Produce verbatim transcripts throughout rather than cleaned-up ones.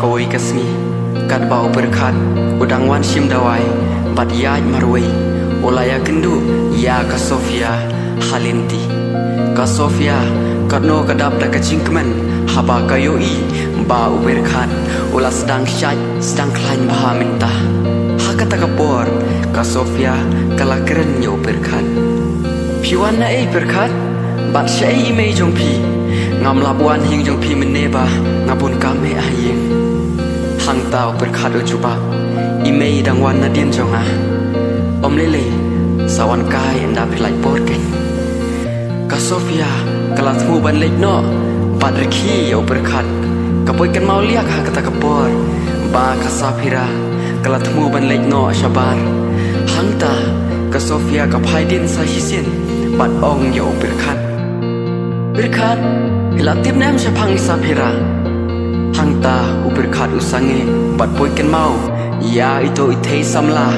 Kawei ka sngi, katba u Pyrkhat u dang wan shim dawai bad ïaid marwei, u la ïakynduh ïa ka Sofia ha lynti. Ka Sofia katno ka dap da ka jingkmen haba ka ïohi ba u Pyrkhat u la sdang shait sdang khlaiñ bha mynta. Ha kata ka por ka Sofia ka la kren ïa u Pyrkhat. Phi wan na ei Pyrkhat? Bad shaei i mei jong phi? Ngam lah wan ha ïing jong phi mynne ba nga bun kam eh ha ïing. Hangta u Pyrkhat u jubab, i mei i dang wan nadien jong nga. Ym lei lei, sa wan kai ynda phi lait por keiñ. Ka Sofia ka la thmu ban leit noh bad rkhie ïa u Pyrkhat. Ka poi kynmaw liak ha kata ka por ba ka Saphira ka la thmu ban leit noh shabar. Hangta ka Sofia ka phai dien sa shisien bad ong ïa u Pyrkhat, Pyrkhat, phi la tip ne em shaphang i Saphira? Hangta u Pyrkhat u sangeh bad poi kynmaw ïa ito i thei samla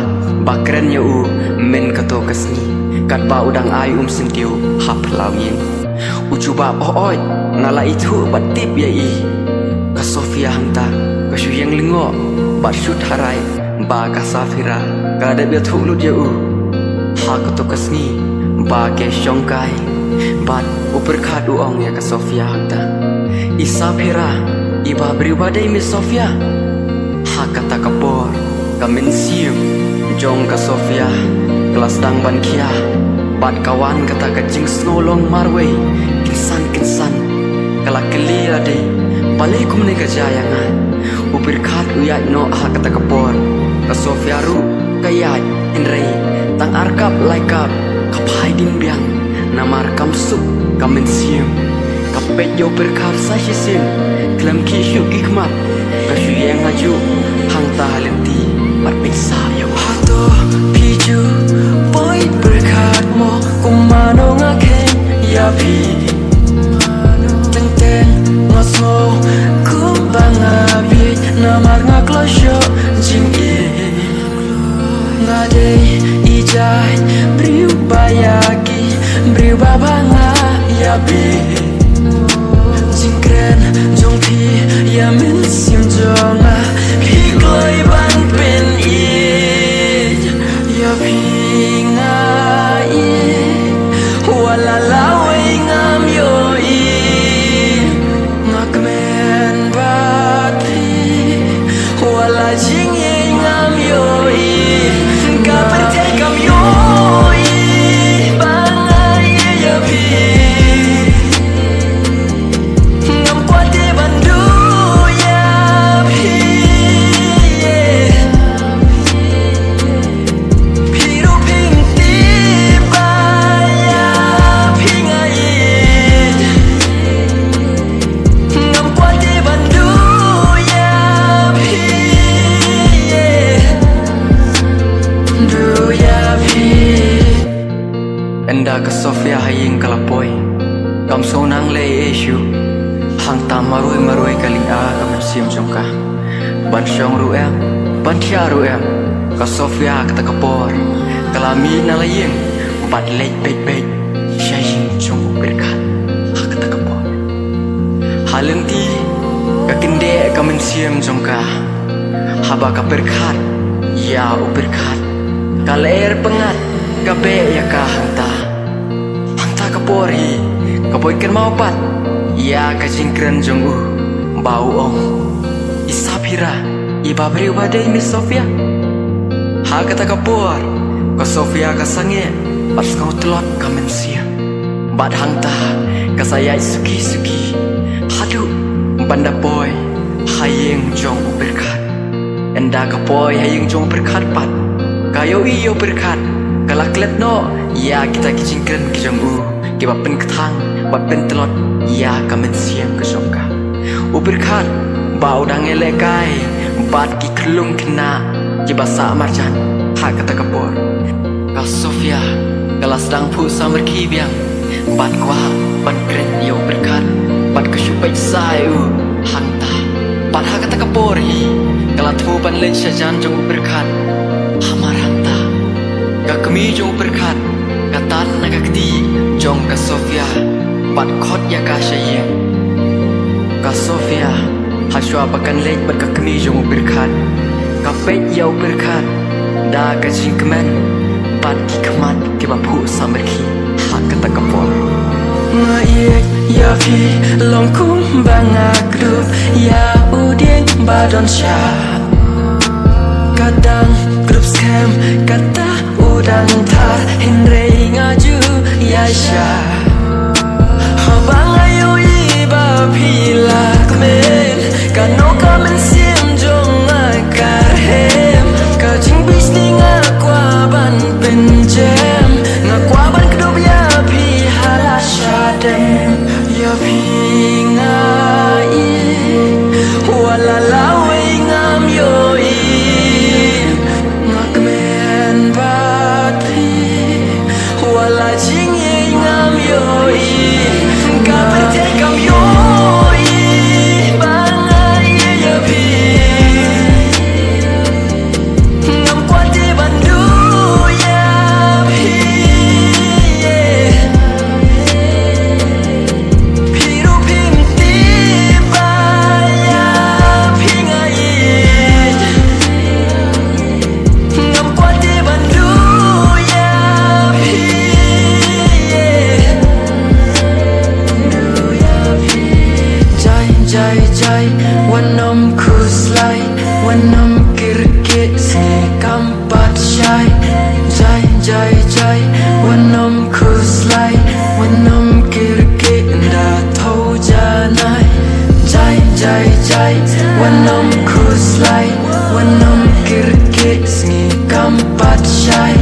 ba kren ïa u myn kato ka sngi katba u dang ai um syntiew ha phyllaw ïing. U jubab, oh oi, nga la ithuh bad tip ïa i. Ka Sofia hangta ka shu ïeng lyngngoh bad shu tharai ba ka Saphira ka la dep ïathuh lut ïa u ha kato ka sngi ba ki shong kai. Bad u Pyrkhat u ong ïa ka Sofia hangta, i Saphira, i ba briew ba dei me Sofia? Ha kata ka por ka mynsiem jong ka Sofia ka la sdang ban khia bad ka wan kata ka jingsngewlong marwei kynsan kynsan. Ka la kylli ïa lade, balei kumne ka jia ïa nga? U Pyrkhat u ïaid noh ha kata ka por. Ka Sofia ruh ka ïaid, hynrei tang ar kap lai kap ka phai dien biang. Namar kam suk ka mynsiem. Ka peit ïa u Pyrkhat sa shisien khlem khih shuh ki khmat. Ka shu ïeng ha juh hangta ha lynti bad peit sah ïa u. Hato phi ju poi Pyrkhat mo, kumno nga kheiñ ïa phi? Teng teng nga sngew kumba nga bieit namar nga kloi shuh jingim. Nga dei i jait briew ba ïa ki briew ba ba nga ïa phi. Jingkren jong phi ïa mynsiem jong nga, phi kloi ban pynïeit ïa phi. Nga ïeit wat la lawei ngam ïohi. Nga kmen bad phi wat la jingïeit ngam ïohi. Ka pyrthei kam ïohi ba nga ïeit ïa phi. Ngam kwah te ban duh ïa phi. Phi ruh phim tip ba ïa phi nga ïeit. Ngam kwah te ban duh ïa phi. Duh ïa phi. Ynda ka Sofia ha ïing ka la poi, kam sngew nang leh ei ei shuh. Hangta marwei marwei ka lynga ka mynsiem jong ka. Ban shong ruh em, ban thiah ruh em, ka Sofia kata ka por ka la mih na la ïing bad leit beit beit sha ïing jong u Pyrkhat. Ha kata ka por ha lynti ka kyndeh ka mynsiem jong ka. Haba ka pyrkhat ïa u Pyrkhat, ka lyer pyngngad ka beh ïa ka hangta. Hangta ka por hi ka poi kynmaw pat ïa ka jingkren jong u ba u ong, i Saphira, i ba briew ba dei me Sofia? Ha kata ka por ka Sofia ka sangeh bad sngew tlot ka mynsiem. Bad hangta ka sa ïaid suki suki haduh ban da poi ha ïing jong u Pyrkhat. Ynda ka poi ha ïing jong u Pyrkhat pat, ka ïohi ïa u Pyrkhat ka la klet noh ïa kita ki jingkren ki jong u, kiba pynkthang bad pyntlot ïa ka mynsiem ka jong ka. U Pyrkhat ba u dang ïalehkai bad ki khyllung khynnah kiba sah marjan ha kata ka por. Ka Sofia ka la sdang phuh samrkhie biang bad kwah ban kren ïa u Pyrkhat bad ka shu peit sah ïa u hangta. Bad ha kata ka por hi ka la thmu ban leit sha jan jong u Pyrkhat. Hamar hangta ka kmie jong u Pyrkhat ka tan na ka kti jong ka Sofia bad khot ïa ka sha ïing. Ka Sofia Hashwa ba kan leit bad ka kmie jong u Pyrkhat, ka peit ïa u Pyrkhat da ka jingkmen bad ki khmat kiba phuh samrkhie ha kata ka por. Nga ïeit ïa phi long kumba nga kdup ïa u dieng ba don sha. Ka dang kdup skhem kata u dang thar, hynrei nga ju ïaishah. Haba nga ïohi ba phi la kmen, kano ka mynsiem jong nga ka rhem. Ka jingbishni nga kwah ban pynjem, nga kwah ban kdup ïa phi ha la shadem. Ïa phi nga ïeit, wat la lawei ngam ïohi. Nga kmen bad phi, wat la jingïeit ngam ïohi. Ka pyrthei kam ïohi ba nga ïeit ïa phi. Ngam kwah te ban duh ïa phi, yeah. Phi ruh phim tip ba ïa phi nga ïeit. Ngam kwah te ban duh ïa phi, yeah. Jai, jai, jai, wat nym khuslai, wat nym kyrkieh, sngi kam pat shai. Jai, jai, jai, wat nym khuslai, wat nym kyrkieh, ynda thew janai. Jai, jai, jai, wat nym khuslai, wat nym kyrkieh, sngi kam pat shai.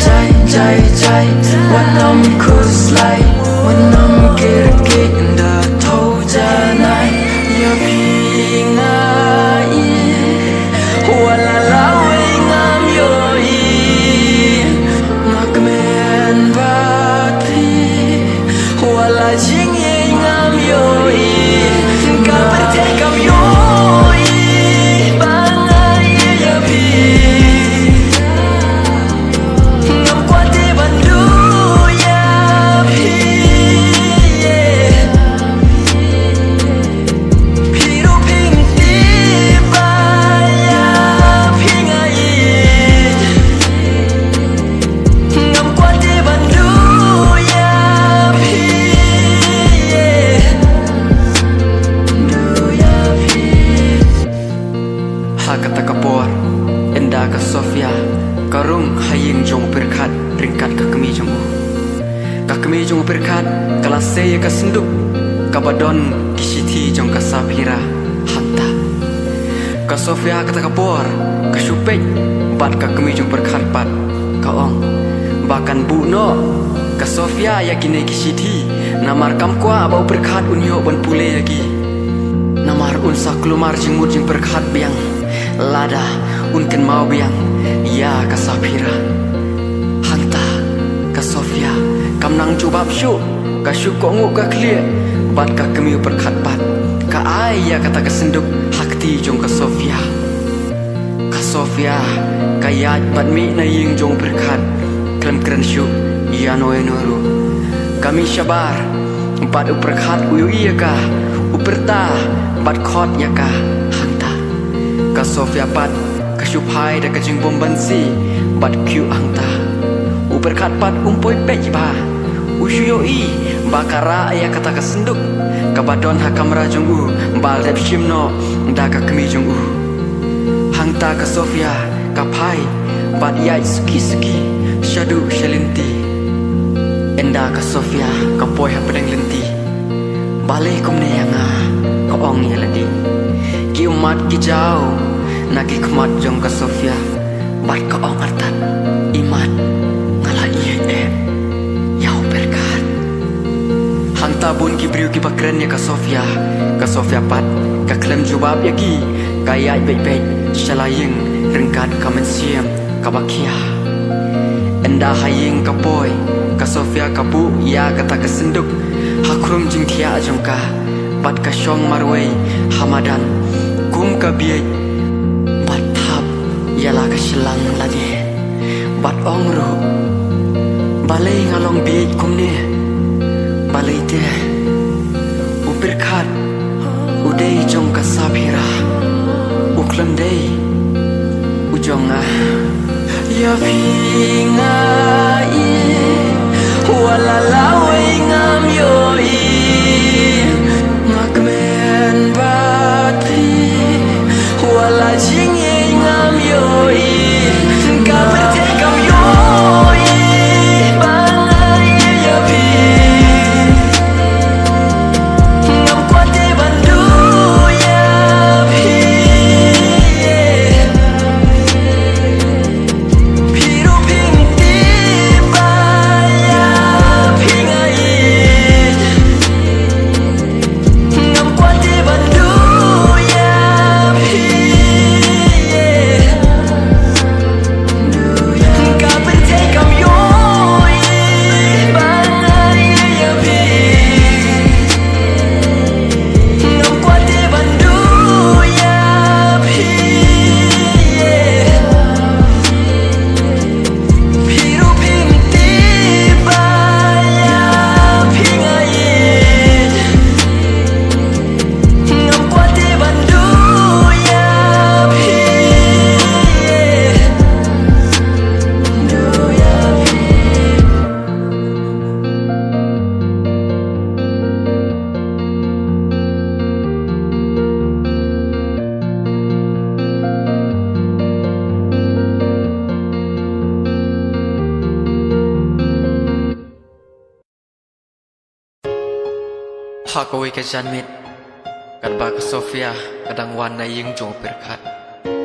Jai, jai, jai, wat nym khuslai, wat nym kyrkieh, ynda thew janai. Ïa phi nga ïeit, wat la lawei ngam ïohi. Nga kmen bad phi, wat la jingïeit ngam ïohi. Ka pyrthei kam ïohi ba nga ïeit ïa phi. Ngam kwah te ban duh ïa phi, yeah. Phi ruh phim tip ba ïa phi nga ïeit. Ngam kwah te ban duh ïa phi, yeah. Duh ïa phi. Ha kata ka por, ynda ka Sofia ka rung ha ïing jong u Pyrkhat ryngkat ka kmie jong u, ka kmie jong u Pyrkhat ka la sei ïa ka synduk kaba don ki shithi jong ka Saphira hangta. Ka Sofia kata ka por ka shu peit bad ka kmie jong u Pyrkhat pat ka ong ba kan buh noh ka Sofia ïa kine ki shithi, namar kam kwah ba u Pyrkhat un ïoh ban pule ïa ki. Namar un sa kulmar jingmut jingpyrkhat biang lada un kynmaw biang ïa ka Saphira. Hangta ka Sofia kam nang jubab shuh, ka shu kohnguh ka khlieh bad ka kmie u Pyrkhat pat ka ai ïa kata ka synduk ha kti jong ka Sofia. Ka Sofia ka ïaid bad mih na ïing jong u Pyrkhat khlem kren shuh ïano ïano ruh. Ka mih shabar bad u Pyrkhat u ïohi ïa ka, u pyrta bad khot ïa ka hangta. Ka Sofia pat ka shu phai da ka jingbym bansi bad kyiuh hangta. U Pyrkhat pat um poi peit bha, u shu ïohi ba ka rah ïa kata ka synduk kaba don ha kamra jong u ba la dep shim noh da ka kmie jong u. Hangta ka Sofia ka phai bad ïaid suki suki shaduh sha lynti. Ynda ka Sofia ka poi hapdeng lynti, balei kumne ïa nga, ka ong ïa lade. Ki ummat ki jaw na ki khmat jong ka Sofia bad ka ong artat, imat nga la ïeit eh ïa u Pyrkhat. Hangta bun ki briew kiba kren ïa ka Sofia. Ka Sofia pat ka khlem jubab ïa ki, ka ïaid beit beit sha la ïing ryngkat ka mynsiem kaba khia. Ynda ha ïing ka poi, ka Sofia ka buh ïa kata ka synduk ha khrum jingthiah jong ka bad ka shong marwei ha madan kum ka bieit bad thap ïa la ka shylang lade bad ong ruh, balei nga long bieit kumne? Balei te u Pyrkhat u Dei jong ka Safira, u khlem dei u jong nga. Ïa phi nga i, wat la lawei ngam ïohi. Nga kmen bad phi, wat la jingïeit ngam ïohi. Ka pyrthei kam ïohi ba nga ïeit ïa phi. Ngam kwah te ban duh ïa phi. Phi ruh phim tip ba ïa phi nga ïeit. Ngam kwah te ban duh ïa phi. Ka pyrthei kam ïohi ba nga ïeit ïa phi. Ngam kwah te ban duh ïa phi. Phi ruh phim tip ba ïa phi nga ïeit. Ngam kwah te ban duh ïa phi. Duh ïa phi. Ha kawei ka janmiet, katba ka Sofia ka dang wan na ïing jong u Pyrkhat,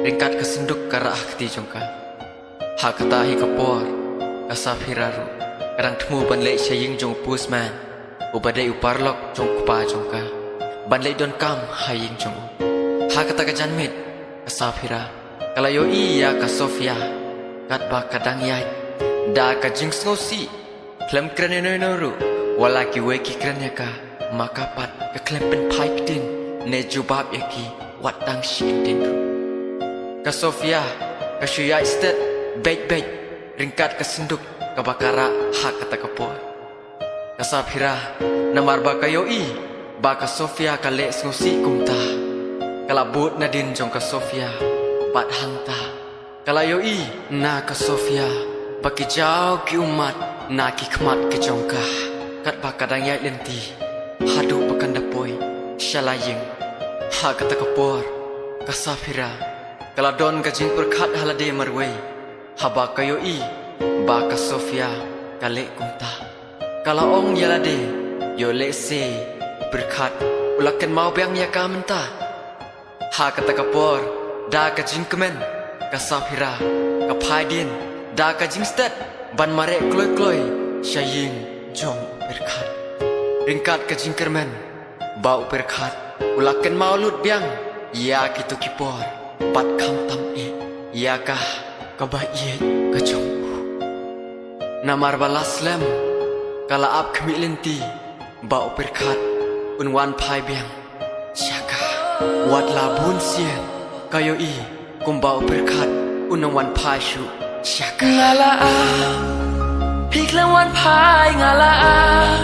ryngkat ka synduk ka rah ha kti jong ka. Ha kata hi ka por, ka Safira ruh ka dang thmu ban leit sha ïing jong u postman, uba dei u paralok jong u kpa jong ka, ban leit donkam ha ïing jong u. Ha kata ka janmiet, ka Safira ka la ïohi ïa ka Sofia katba ka dang ïaid da ka jingsngewsih. Khlem kren ïano ïano ruh, wat la kiwei ki kren ïa ka, ma ka pat ka khlem pynphai ktien ne jubab ïa ki wat tang shi ktien ruh. Ka Sofia ka shu ïaid stet beit beit ryngkat ka synduk kaba ka rah ha kata ka por. Ka Safira, namar ba ka ïohi ba ka Sofia ka leh sngewsih kumta, ka la bud nadien jong ka Sofia bad hangta ka la ïohi na ka Sofia ba ki jaw ki ummat na ki khmat ki jong ka, katba ka dang ïaid lynti haduh ba kan da poi sha la ïing. Ha kata ka por, ka Safira ka la don ka jingpyrkhat ha lade marwei, haba ka ïohi ba ka Sofia ka leh kumta. Ka la ong ïa lade, ïoh lehse u Pyrkhat u la kynmaw biang ïa ka mynta. Ha kata ka por, da ka jingkmen, ka Safira ka phai dien da ka jingstet ban mareh kloi kloi sha ïing jong u Pyrkhat, ryngkat ka jingkyrmen ba u Pyrkhat u la kynmaw lut biang ïa kito ki por bad khamtam eh ïa ka kaba ïeit ka jong u. Namar ba la slem ka la ap khmih lynti ba u Pyrkhat un wan phai biang sha ka. Wat la bun sien ka ïohi kumba u Pyrkhat un ym wan phai shuh sha ka. Nga la ap, phi khlem wan phai, nga la ap.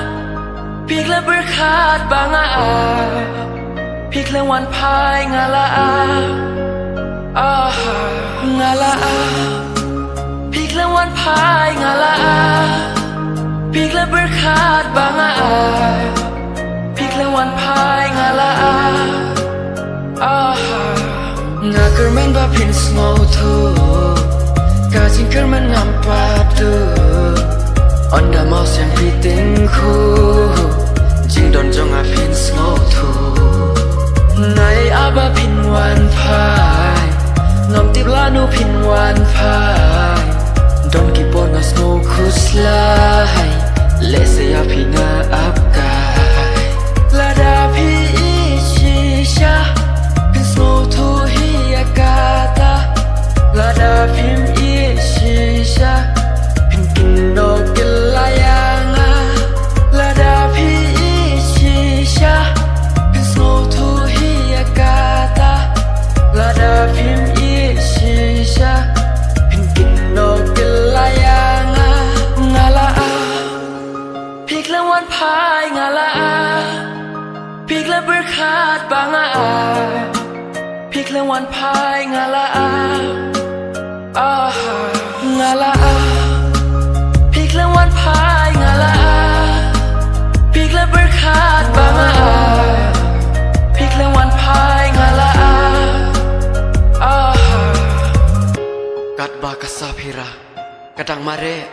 Phi khlem pyrkhat ba nga ap, phi khlem wan phai, nga la ap. Ah, nga la ap. Phi khlem wan phai, nga la ap. Phi khlem pyrkhat ba nga ap, phi khlem wan phai, nga la ap. Ah, nga kyrmen ba phin sngewthuh, ka jingkyrmen ngam pat duh. Ynda mawsiang phi tyngkhuh, jingdon jong nga phin sngewthuh. Nga ïai ap ba phin wan phai, ngam tip lano phin wan phai. Don ki por nga sngew khuslai, lehse ïa phi nga ap kai. Lada phi ïeit shisha, phin sngewthuh hi ïa kata. Lada phim ïeit shisha, phin Ah, phi khlem wan phai nga la ah. Ah, nga la ah. Phi khlem wan phai nga la ah. Phi khlem pyrkhat ba nga ah. Phi khlem wan phai nga la ah. Ah. Katba ka Saphira ka dang mareh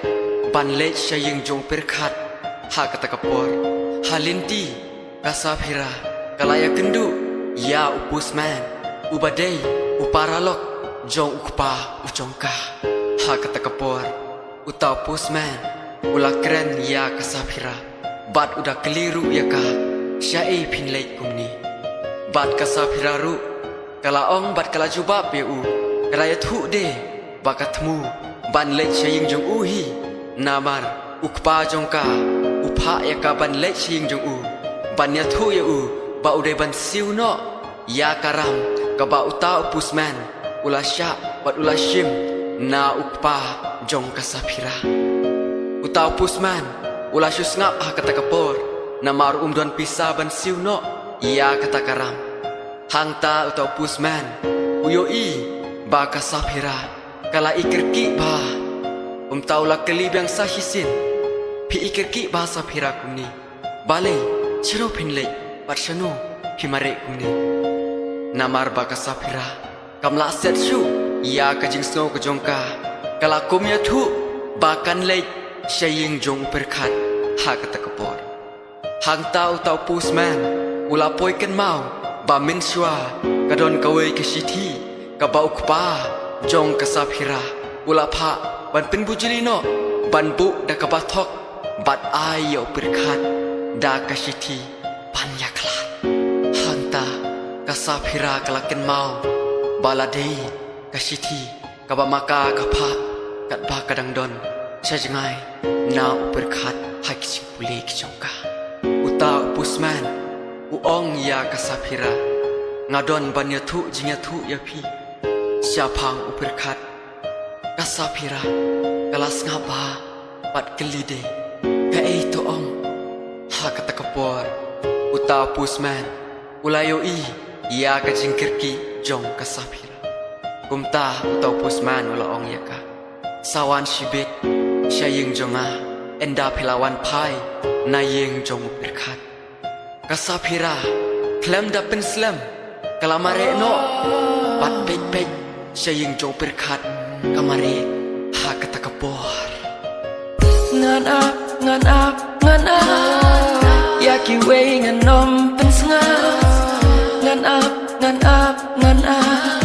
ban leit sha ïing jong u Pyrkhat ha kata ka por, ha lynti ka Saphira ka la ïakynduh ïa u postman uba dei u paralok jong u kpa u jong ka. Ha kata ka por uta u postman u la kren ïa ka Saphira bad u da kylli ruh ïa ka, shaei phin leit kumne? Bad ka Saphira ruh ka la ong bad ka la jubab ïa u, ka la ïathuh de ba ka thmu ban leit sha ïing jong u hi. Namar u kpa jong ka u phah ïa ka ban leit sha ïing jong u ban ïathuh ïa u ba u dei ban siew noh ïa ka ram kaba uta u postman u la shah bad u la shim na u kpa jong ka Saphira. Uta u postman u la shu sngap ha kata ka por, namar um don pisa ban siew noh ïa kata ka ram. Hangta uta u postman u ïohi ba ka Saphira ka la i kyrkieh bha. Kumta u la kylli biang sa shisien, phi i kyrkieh bha Saphira kumne? Balei, shano phin leit bad shano phi mareh kumne? Namar ba ka Saphira kam lah set shuh ïa ka jingsngew ka jong ka, ka la kum ïathuh ba kan leit sha ïing jong u Pyrkhat ha kata ka por. Hangta uta u postman u la poi kynmaw ba mynshuwa ka don kawei ka shithi kaba u kpa jong ka Saphira u la phah ban pynbujli noh ban buh da kaba thok bad ai ïa u Pyrkhat da ka shithi ban ïakhlad. Hangta ka Saphira ka la kynmaw ba la dei ka shithi kaba ma ka ka phah katba ka dang don sha jngai na u Pyrkhat ha ki jingpule ki jong ka. Uta u postman u ong ïa ka Saphira, nga don ban ïathuh jingïathuh ïa phi shaphang u Pyrkhat. Ka Saphira ka la sngap bha bad kylli de, kaei to ong? Ha kata ka por uta u postman u la ïohi ïa ka jingkyrkieh jong ka Saphira. Kumta uta u postman u la ong ïa ka, sa wan shibit sha ïing jong nga, ynda phi la wan phai na ïing jong u Pyrkhat. Ka Saphira khlem da pynslem ka la mareh noh bad peit peit sha ïing jong u Pyrkhat ka mareh ha kata ka por. Ngan ap, ngan ap, ngan ap ïa kiwei ngan ym pynsngap. Ngan ap, ngan ap, ngan ap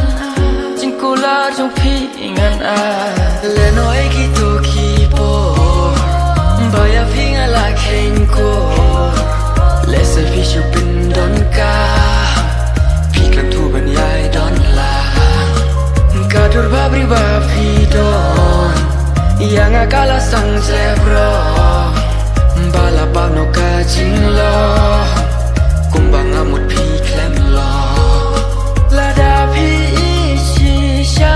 jingkular jong phi ngan ap. Lehnoh ïa kito ki por ba ïa phi nga la kheiñ kor. Lehse phi shu pyndonkam, phi khlem thuh ban ïai don lang. Ka dur ba briew ba phi don ïa nga ka la sdang jleh baroh. Ba la pap noh ka jinglong kumba nga mut phi khlem long. Lada phi ïeit shisha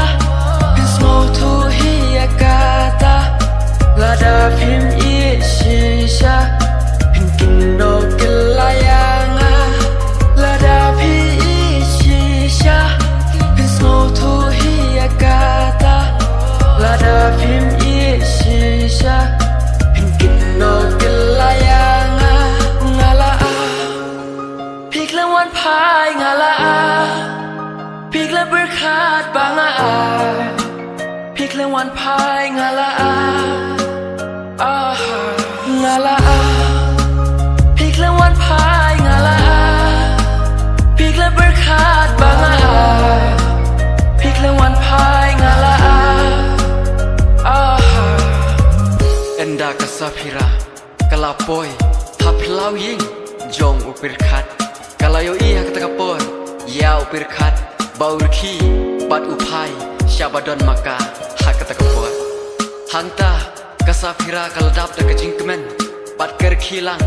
phin sngewthuh hi ïa kata. Lada phim ïeit shisha phin kynnoh kylla ïa nga. Lada phi ïeit shisha phin sngewthuh hi ïa kata. Lada phim ïeit shisha phin kynnoh kylla ïa nga. Nga la ah. Phi khlem wan phai nga la ah. Phi khlem pyrkhat ba nga ah. Phi khlem wan phai nga la ah. Ah, nga la ah. Phi khlem wan phai nga la ah. Phi khlem pyrkhat ba nga ah. Phi khlem wan phai nga la ah. Ah. Ynda ka Saphira ka la poi ha phyllaw ïing jong u Pyrkhat, ka la ïohi ha kata ka por ïa u Pyrkhat ba u rkhie bad u phai sha ba don ma ka ha kata ka por. Hangta ka Saphira ka la dap da ka jingkmen bad ka rkhie lang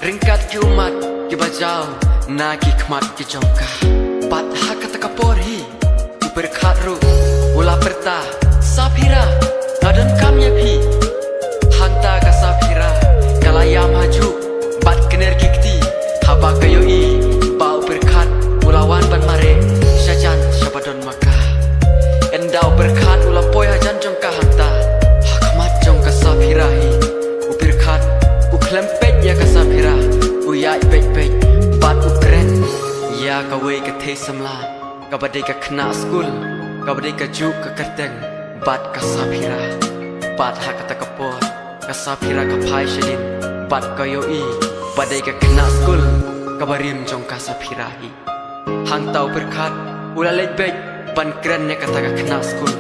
ryngkat ki ummat kiba jaw na ki khmat ki jong ka. Bad ha kata ka por hi u Pyrkhat ruh u la pyrta, Saphira, nga donkam ïa phi. Hangta ka Saphira ka la ïam hajuh bad kner ki kti haba ka ïohi ba u Pyrkhat u la wan Khlem peit ïa ka Saphira, u ïaid beit beit bad u kren ïa kawei ka thei samla, kaba dei ka khynnah skul, kaba dei kajuh ka kyrteng bad ka Saphira. Bad ha kata ka por ka Saphira ka phai shadien bad ka ïohi ba dei ka khynnah skul kaba rim jong ka Saphira hi. Hangta u Pyrkhat u la leit beit ban kren ïa kata ka khynnah skul.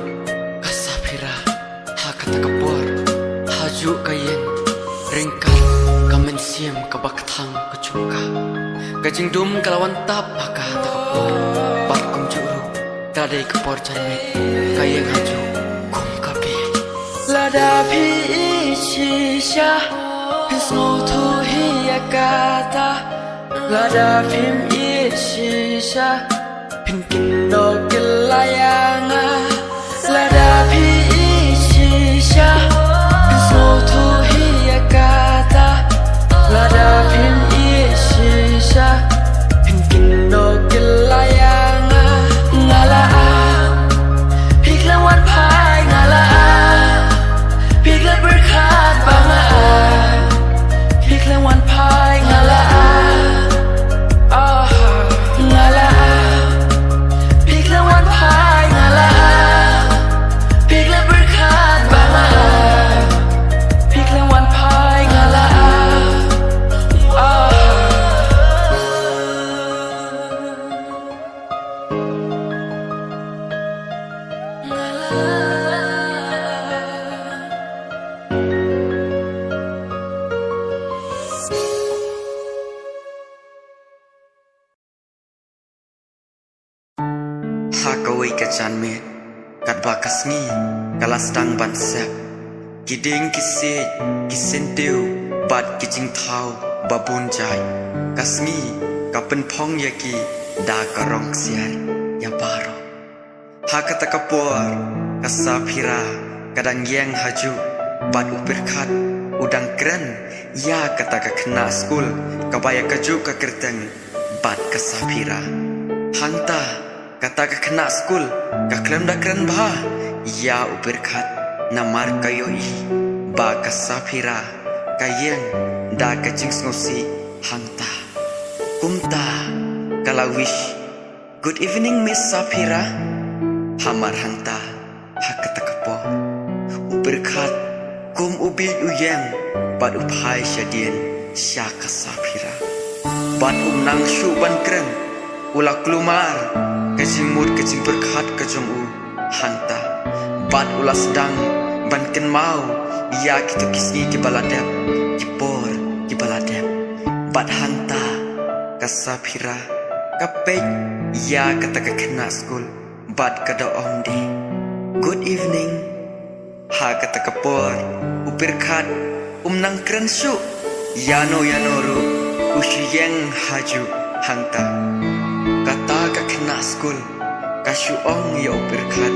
Ka Saphira ha kata ka por ha juh ka ïeng ryngkat ka mynsiem kaba kthang ka jong ka. Ka jingdum ka la wan tap ha kata ka por bad kumjuh ruh ka dei ka por janmiet ka ïeng ha juh kum ka bieit. Lada phi ïeit shisha phin sngewthuh hi ïa kata. Lada phim ïeit shisha phin kynnoh kylla ïa nga. Lada phi ïeit shisha phin sngewthuh hi ïa kata. Lada phim ïeit shisha phin kynnoh kylla ïa nga. Nga la ap, phi khlem wan phai nga la ap. Phi khlem pyrkhat ba nga ap. Phi khlem wan phai nga la ap. Ah, nga la ap. Phi khlem wan phai nga la ap. Phi khlem pyrkhat ba nga ap. Phi khlem wan phai nga la ap. Ah. Ha kawei ka janmiet, katba ka sngi ka la sdang ban sep, ki dieng ki siej, ki syntiew bad ki jingthaw ba bun jait, ka sngi ka pynphong ïa ki da ka rong ksiar ïa baroh. Ha kata ka por ka Saphira ka dang ïeng ha juh bad u Pyrkhat u dang kren ïa kata ka khynnah skul kaba ïa kajuh ka kyrteng bad ka Saphira. Hangta kata ka khynnah skul ka khlem da kren bha ïa u Pyrkhat namar ka ïohi ba ka Saphira ka ïeng da ka jingsngewsih hangta. Kumta ka la wish, "Good evening, Miss Saphira." Hamar hangta ha kata ka por u Pyrkhat kum u bieit u ïeng bad u phai shadien sha ka Saphira. Bad um nang shuh ban kren, u la kulmar ka jingmut ka jingpyrkhat ka jong u hangta. Bad u la sdang ban kynmaw ïa kito ki sngi kiba la dep, ki por kiba la dep. Bad hangta ka Saphira ka peit ïa kata ka khynnah skul bad ka da ong de, "Good evening." Ha kata ka por u Pyrkhat um nang kren shuh ïano ïano ruh, u shu ïeng ha juh hangta. Kata ka khynnah skul ka shu ong ïa u Pyrkhat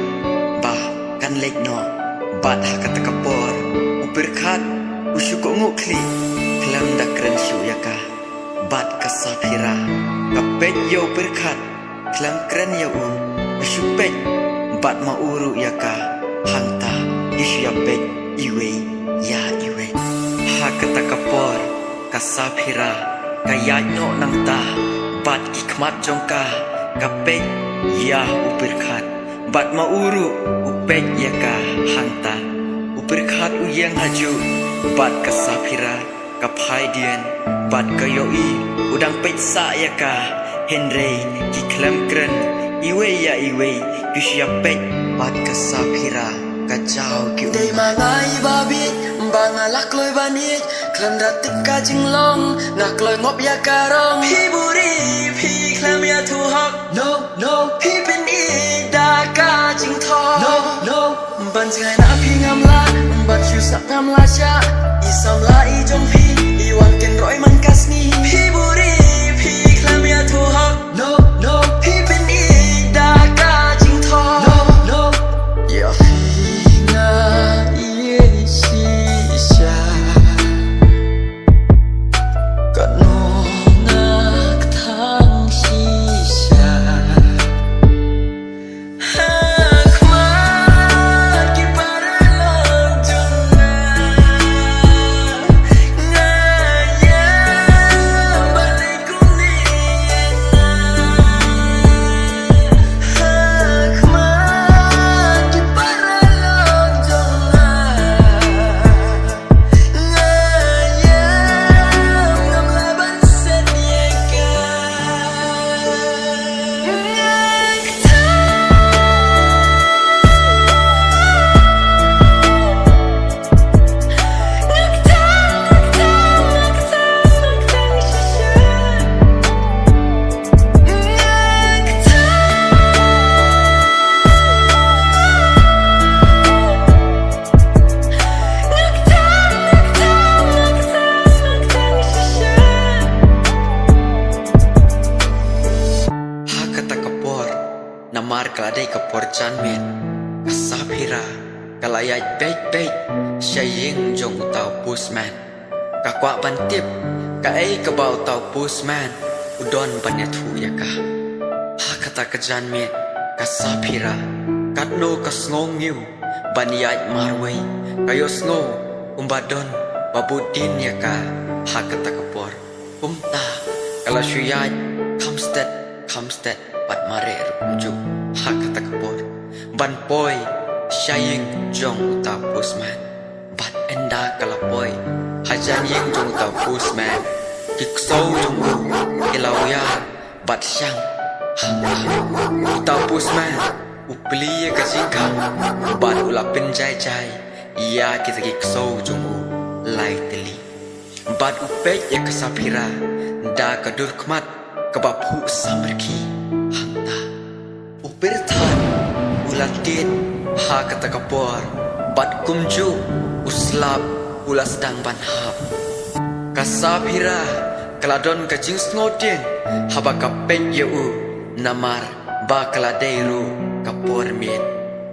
ba kan leit noh. Bad ha kata ka por u Pyrkhat u shu kohnguh khlieh, khlem da kren shuh ïa ka. Bad ka Saphira ka peit ïa u Pyrkhat, khlem kren ïa u, ka shu peit bad ma u ruh ïa ka. Hangta ki shu ïa peit iwei ïa iwei. Ha kata ka por ka Saphira ka ïaid noh nangta bad ki khmat jong ka ka peit ïa u Pyrkhat bad ma u ruh u peit ïa ka. Hangta u Pyrkhat u ïeng ha juh bad ka Saphira ka phai dien bad ka ïohi u dang peit sah ïa ka. Hynrei ki khlem kren iwei ïa iwei, ki shu ïa peit. Bad ka Saphira ka jaw ki u, "Dei ma nga i ba bieit ba nga la kloi ban ïeit, khlem da tip ka jinglong nga kloi ngop ïa ka rong. Phi buri, phi khlem ïathuh hok. No, no, phi pynïeit da ka jingthoh. No, no, ban jngai na phi ngam lah, ban shu sah ngam lah shah. I samla i jong phi i wan kynroi man ka sngi. Phi buri, phi khlem ïathuh hok. No, no, phi pynïeit da ka jingthoh. No, no, ïa phi nga ïeit shisha. Katno nga kthang shisha." Ha khmat ki paralok jong nga, Janmiet, ka Saphira ka la ïaid beit beit sha ïing jong uta u postman. Ka kwah ban tip kaei kaba uta u postman u don ban ïathuh ïa ka. Ha kata ka janmiet, ka Saphira katno ka sngew ngiew ban ïaid marwei, ka ïohsngew kumba don ba bud dien ïa ka ha kata ka por. Kumta ka la shu ïaid kham stet kham stet bad mareh ruh kumjuh ha kata ka por ban poi sha ïing jong uta u postman. Bad ynda ka la poi hajan ïing jong uta u postman, ki ksew jong u ki la wiar bad shang. Hangta uta u postman u plie ïa ka jingkhang bad u la pynjai jai ïa kita ki ksew jong u lai tylli. Bad u peit ïa ka Saphira da ka dur khmat kaba phuh samrkhie. Hangta u pyrthat u la tied ha kata ka por bad kumjuh u slap u la sdang ban hap. Ka Saphira ka la don ka jingsngewtieng haba ka peit ïa u, namar ba ka la dei ruh ka por miet.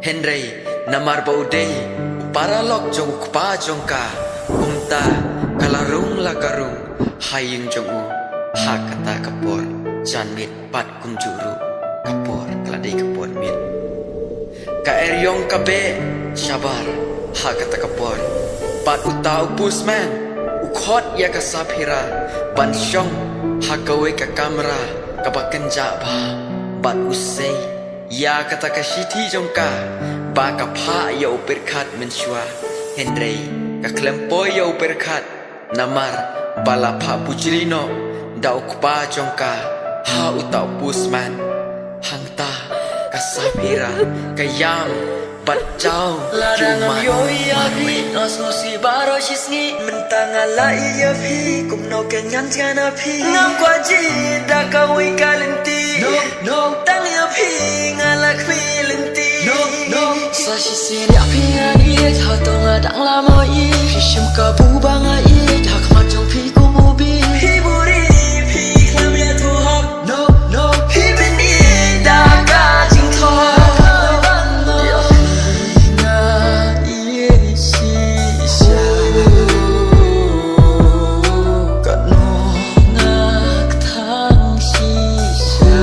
Hynrei namar ba u dei u paralok jong u kpa jong ka, kumta ka la rung la ka rung ha ïing jong u ha kata ka por janmiet bad kumjuh ruh ka por ka la dei ka por miet. Ka eriong ka beh shabar ha kata ka por bad uta u postman u khot ïa ka Saphira ban shong ha kawei ka kamra kaba kynjah bha bad u sei ïa kata ka shithi jong ka ba ka phah ïa u pyrkhat mynshuwa. Hynrei ka khlem poi ïa u pyrkhat namar ba la phah bujli noh da u kpa jong ka ha uta u postman. Hangta ka Saphira ka ïam bad jaw. Lada ngam ïohi ïa phi, nga sngewsih baroh shisngi. Mynta nga la ïohi ïa phi, kumno keiñ ngan jngai na phi. Ngam kwah jied da kawei ka lynti. No, no. Tang ïa phi nga la khmih lynti. No, no. Sa shisien ïa phi ngan ïeit, hato nga dang la mo ïeit. Phi shim kabu ba nga ïeit, ha khmat jong phi kum u bieit. Phi buhrieh, phi khlem ïathuh hok. No, no. Phi pynïaid da ka jingthoh. Ïa phi nga ïeit shisha. Katno nga kthang shisha.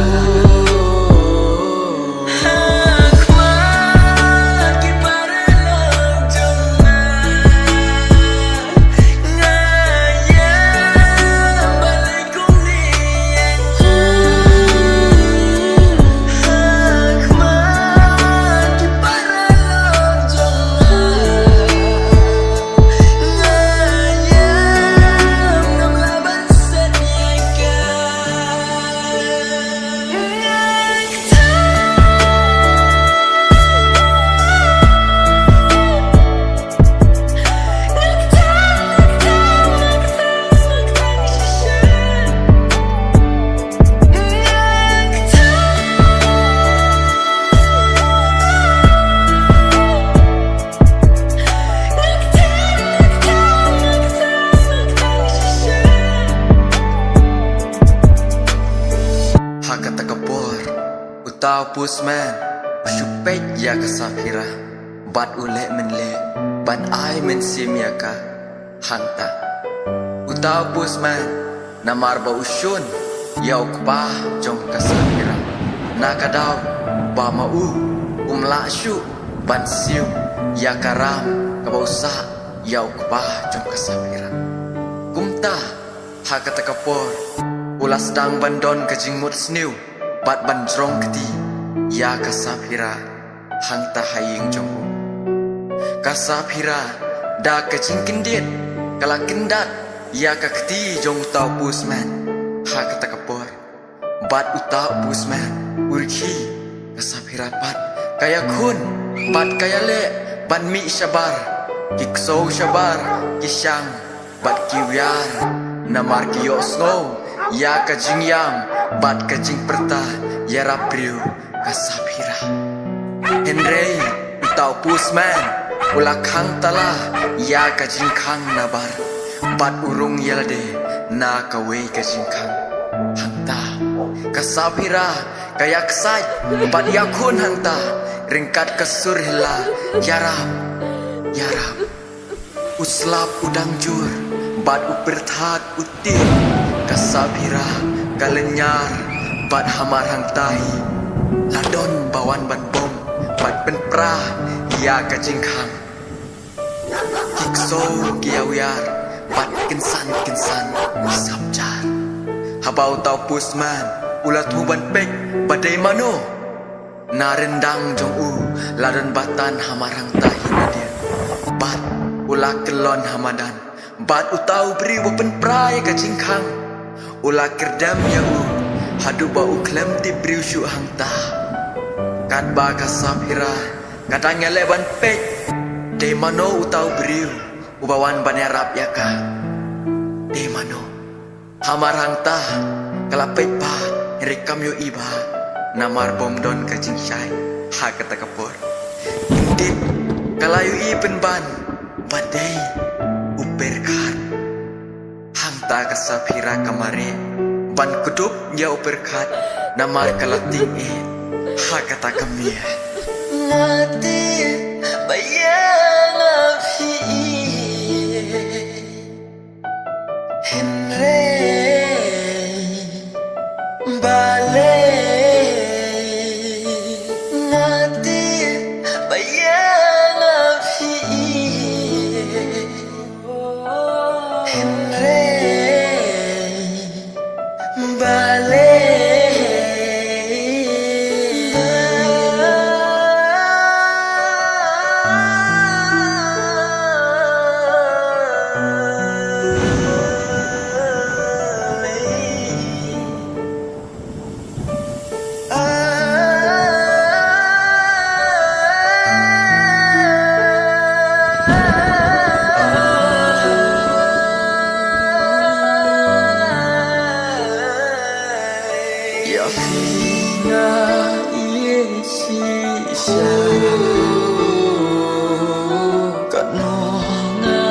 Ha khmat ki paralok jong nga. Nga ïam balei kumne ïa nga. Ha khmat ki paralok jong nga. Nga ïam ngam lah ban set ïa ka. Ha kata ka por, uta u postman u shu peit ïa ka Saphira bad u leh mynleh ban ai mynsiem ïa ka. Hangta uta u postman, namar ba u shun ïa u kpa jong ka Saphira, na ka daw ba ma u um lah shuh ban siew ïa ka ram kaba u sah ïa u kpa jong ka Saphira. Kumta ha kata ka por u la sdang ban don ka jingmut sniew bad ban jrong kti ïa ka Saphira hangta ha ïing jong u. Ka Saphira da ka jingkyndit ka la kyndat ïa ka kti jong uta u postman ha kata ka por. Bad uta u postman u rkhie, ka Saphira pat ka ïakhun bad ka ïaleh ban mih shabar. Ki ksew shabar ki shang bad ki wiar, namar ki ïohsngew ïa ka jingïam bad ka jingpyrta ïarap briew ka Saphira. Hynrei uta u postman u la khang tala ïa ka jingkhang nabar bad u rung ïalade na kawei ka jingkhang. Hangta Ka Saphira ka ïaksaid bad ïakhun hangta ryngkat ka sur hila, ïarap, ïarap. U slap u dang jur bad u pyrthat u tied. Ka Saphira ka lynñiar bad hamar hangta hi la don ba wan ban bom bad pynpra ïa ka jingkhang. Ki ksew ki ïawiar bad kynsan kynsan sap jar. Haba uta u postman u la thmu ban peit ba dei mano, na ryndang jong u la don batan hamar hangta hi nadien bad u la kyllon ha madan. Bad uta u briew ba pynpra ïa ka jingkhang u la kyrdem ïa u haduh ba u khlem tip briew shuh hangta. Katba ka Saphira ka dang ïaleh ban peit, dei mano uta u briew uba wan ban ïarap ïa ka? Dei mano? Hamar hangta ka la peit bha, hynrei kam ïohi bha namar bym don ka jingshai ha kata ka por. Khyndiat ka la ïohi pynban ba dei u Pyrkhat. Hangta ka Saphira ka mareh ban kdup ïa u Pyrkhat namar ka la tieng eh ha kata ka miet. Nga tip ba ïa nga phi ïeit, hynrei balei nga tip ba ïa nga phi ïeit, hynrei balei. Ïa phi nga ïeit shisha, katno nga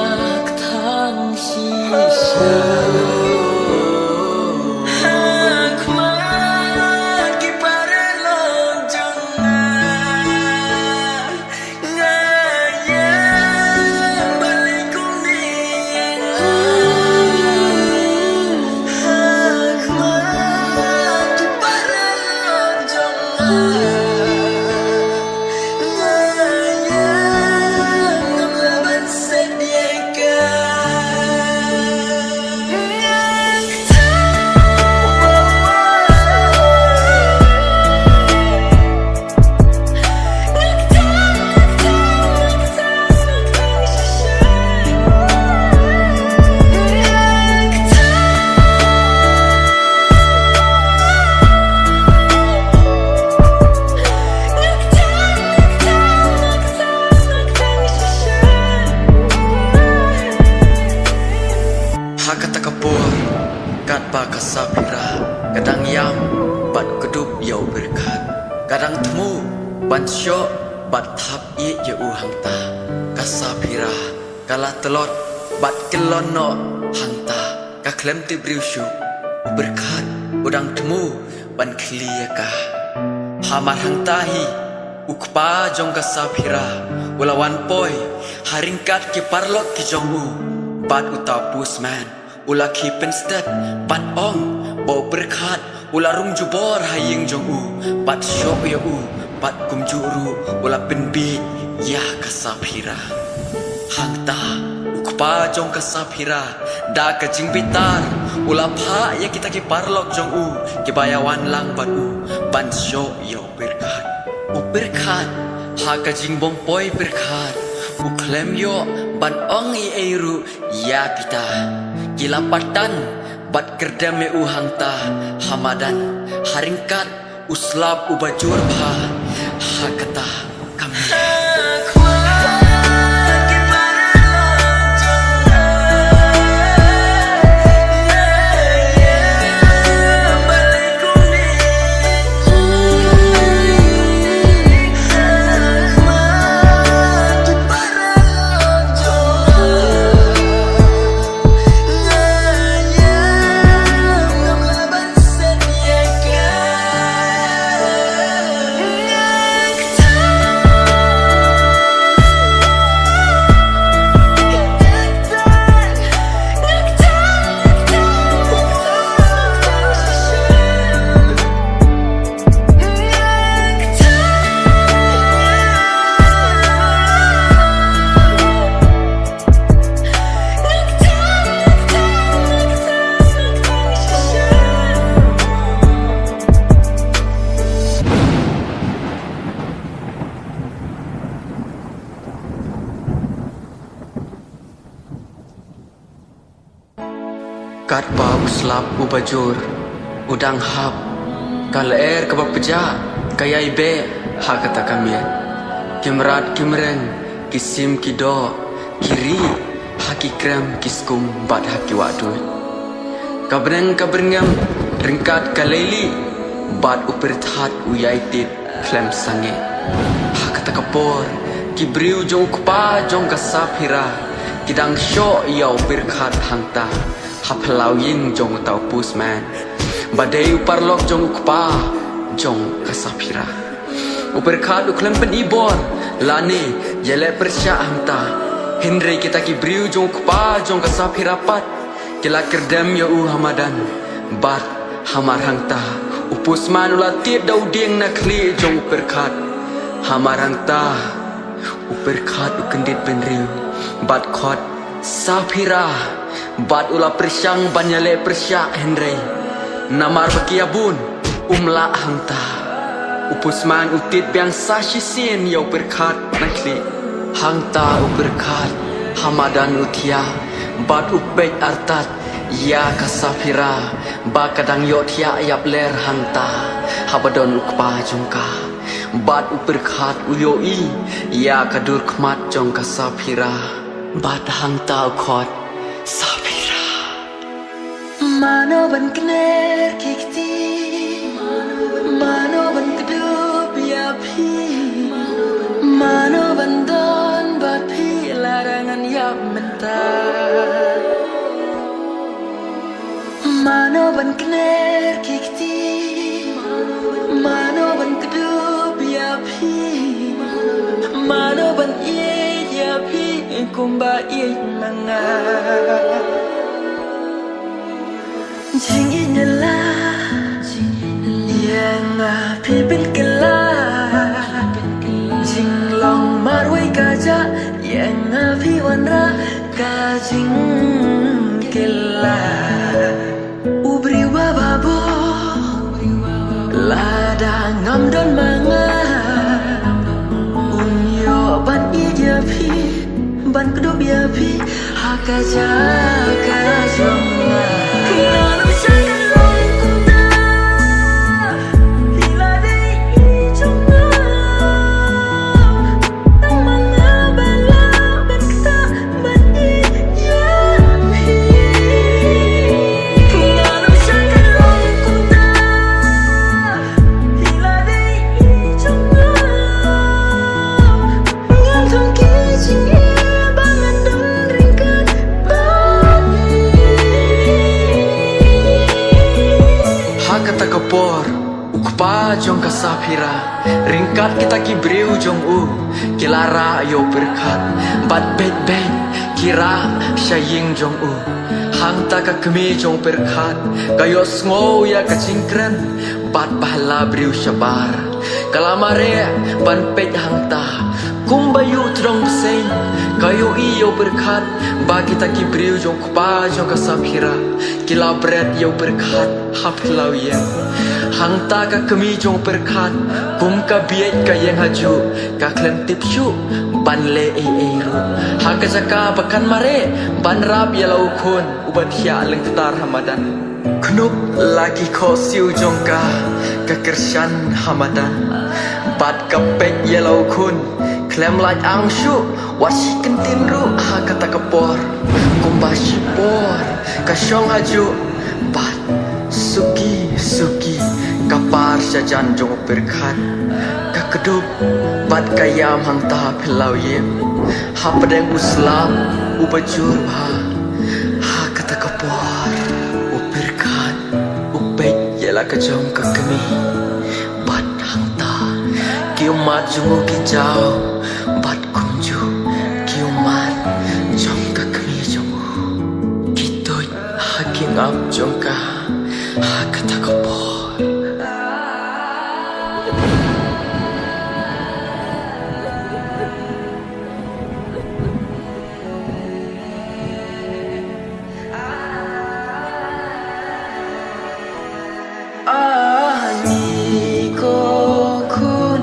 kthang shisha. Ha khmat ki paralok jong nga, nga ïa balei kumne ïa nga? Ha khmat ki paralok jong nga, nga ïa ngam lah ban set ïa ka. Ha kata ka por, katba ka Saphira ka dang ïam bad kdup ïa u Pyrkhat, ka dang thmu ban shoh bad thap ïeit ïa u hangta. Ka Saphira ka la tlot bad kyllon noh hangta, ka khlem tip briew shuh. U Pyrkhat u dang thmu ban khlieh ïa ka. Hamar hangta hi u kpa jong ka Saphira u la wan poi ha ryngkat ki paralok ki jong u bad uta u postman. U la khie pynstet bad ong ba u Pyrkhat u la rung jubor ha ïing jong u bad shoh ïa u, bad kumjuh ruh u la pynbieit ïa ka Saphira. Hangta u kpa jong ka Saphira da ka jingbitar u la phah ïa kita ki paralok jong u kiba ïa wan lang bad u ban shoh ïa u Pyrkhat. U Pyrkhat ha ka jingbym poi pyrkhat u khlem ïoh ban ong ei ei ruh ïa kita. Ki la patan bad kyrdem ïa u hangta ha madan ha ryngkat u slap uba jur bha ha kata ka miet. Katba u slap uba jur u dang hap, ka lyer kaba pjah ka ïai beh ha kata ka miet. Ki mrad ki mreng, ki sim ki doh, ki rieh ha ki krem ki skum bad ha ki wahduid. Ka bneng ka byrngem ryngkat ka leilieh, bad u pyrthat u ïai tied khlem sangeh. Ha kata ka por, ki briew jong u kpa jong ka Saphira ki dang shoh ïa u pyrkhat hangta ha phyllaw ïing jong uta u postman ba dei u paralok jong u kpa jong ka Saphira. U pyrkhat u khlem pyni bor lane ïaleh pyrshah hangta, hynrei kita ki briew jong u kpa jong ka Saphira pat ki la kyrdem ïa u ha madan. Bad hamar hangta, u postman u la tied da u dieng na khlieh jong u pyrkhat. Hamar hangta, u pyrkhat u kyndit bynriew bad khot Saphira, bad u la pyrshang ban ïaleh pyrshah, hynrei namar ba ki ïa bun, um lah hangta. U postman u tied biang sa shisien ïa u pyrkhat na khlieh. Hangta u pyrkhat ha madan u thiah bad u peit artat ïa ka Saphira ba ka dang ïohthiah ïapler hangta haba don u kpa jong ka. Bad u pyrkhat u ïohi ïa ka dur khmat jong ka Saphira. Bad hangta u khot Saphira. Mano ban kner ki kti, mano ban kdup ïa phi, mano ban don bad phi lada ngan ïap mynta. Mano ban kner ki kti, mano ban kdup ïa phi, mano ban ïeit ïa phi kumba ïeit ma nga. Jingïeit la ïa nga phi pynkylla, jinglong marwei ka jah ïa nga phi wanrah ka jingkylla. U briew ba bor lada ngam don ma nga, un ïoh ban ïeit ïa phi, ban kdup ïa phi ha ka jaka jong nga. Nga nym shah kan long kumta, phi la dei i jong nga. Tang ma nga ba lah ban ktah ban ïeit ïa phi. Nga nym shah kan long kumta, phi la dei i jong nga. Ngan thung ki jingeh ba ngan don ryngkat bad phi. Ha kata ka por, u kpa jong ka Saphira ryngkat kita ki briew jong u ki la rah ïa u pyrkhat bad beit beit ki rah sha ïing jong u. Hangta ka kmie jong u pyrkhat ka ïohsngew ïa ka jingkren bad ba la briew shabar. Ka la mareh ban peit hangta, kumba ïuh tdong bseiñ ka ïohi ïa u pyrkhat ba kita ki briew jong u kpa jong ka Saphira ki la bret ïa u pyrkhat ha phyllaw ïing. Hangta ka kmie jong u pyrkhat kum ka bieit ka ïeng hajuh, ka khlem tip shuh ban leh ei ei ruh. Ha ka jaka ba kan mareh ban rap ïa la u khun uba thiah lyngktar ha madan, khnuk la ki khohsiew jong ka ka kyrshan ha madan. Bad ka peit ïa la u khun khlem lait ang shuh wat shi kyntien ruh ha kata ka por. Kumba shipor ka shong hajuh bad suki suki ka par sha jan jong u pyrkhat. Ka kdup bad ka ïam hangta ha phyllaw ïing hapdeng u slap uba jur bha. Ha kata ka por u pyrkhat u peit ïa la ka jong ka kmie. Bad hangta ki ummat jong u ki jaw, bad kumjuh ki ummat jong ka kmie jong u ki tuid ha ki ngap jong ka ha kata ka por. Ani ko khun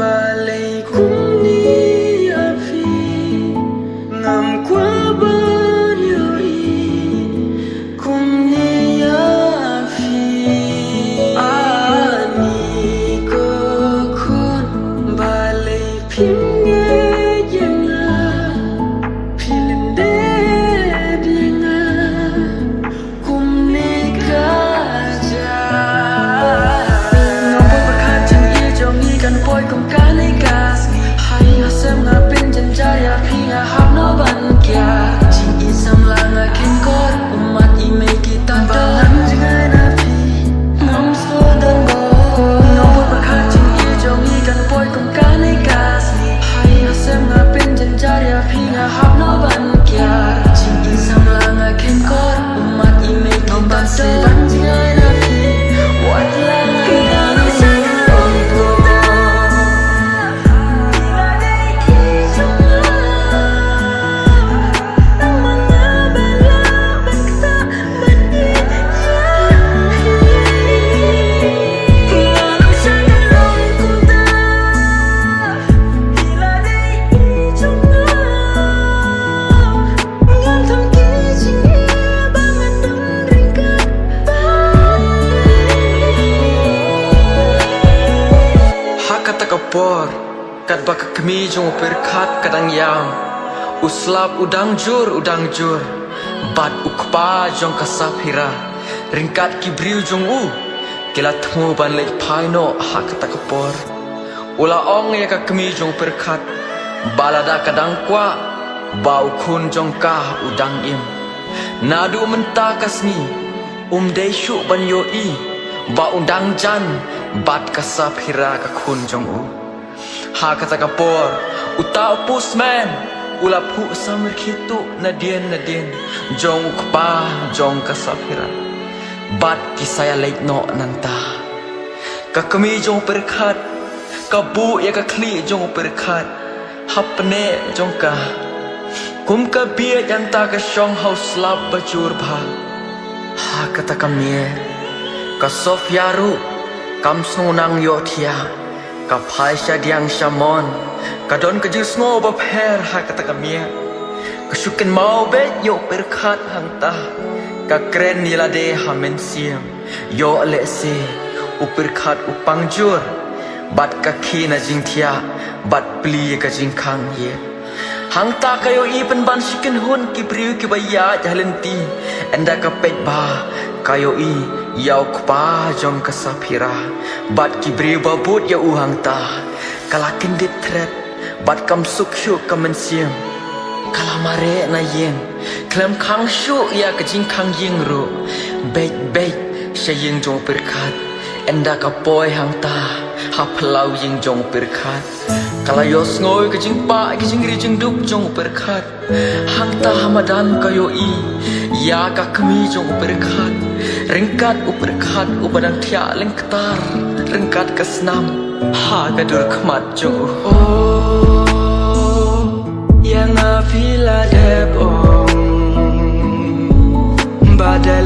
balei kumne ïa phi, ngam kwah ban ïohi kumne. Katba ka kmie jong u Pyrkhat ka dang ïam, u slap u dang jur, u dang jur. Bad u kpa jong ka Saphira, ryngkat ki briew jong u, ki la thmu ban leit phai noh ha kata ka por. U la ong ïa ka kmie jong u Pyrkhat ba lada ka dang kwah ba u khun jong ka u dang im, naduh mynta ka sngi um dei shuh ban ïohi ba u dang jan bad ka Saphira ka khun jong u. Ha kata ka por, uta u postman u la phuh samrkhie tuh nadien nadien jong u kpa jong ka Saphira. Bad ki sa ïa leit noh nangta. Ka kmie jong u Pyrkhat ka buh ïa ka khlieh jong u Pyrkhat ha pneh jong ka. Kum ka bieit hangta ka shong ha u slap ba jur bha. Ha kata ka miet, ka Sophia ruh kam sngewthuh ïohthiah. Ka phai shadiang shamon, ka don ka jingsngew bapher ha kata ka miet. Ka shu kynmaw beit ïa u Pyrkhat hangta. Ka kren ïa lade ha mynsiem. Ïoh lehse u Pyrkhat u pang jur bad ka khie na jingthiah bad plie ka jingkhang ïit. Hangta ka ïohi pynban shi kynhun ki briew kiba ïaid ha lynti. Ynda ka peit bha, ka ïohi ïa u kpa jong ka Saphira bad ki briew ba bud ïa u hangta. Ka la kyndit thret bad kam suk shuh ka mynsiem. Ka la mareh na ïing, khlem khang shuh ïa ka jingkhang ïing ruh. Beit beit sha ïing jong u Pyrkhat. Ynda ka poi hangta ha phyllaw ïing jong u Pyrkhat, ka la ïohsngew ka jingpah ka jingri jingdup jong u Pyrkhat. Hangta ha madan ka ïohi ïa ka kmie jong u Pyrkhat, ryngkat u Pyrkhat uba dang thiah lyngktar ryngkat ka snam ha ka dur khmat jong u. Oh, ïa nga phi la dep ong ba da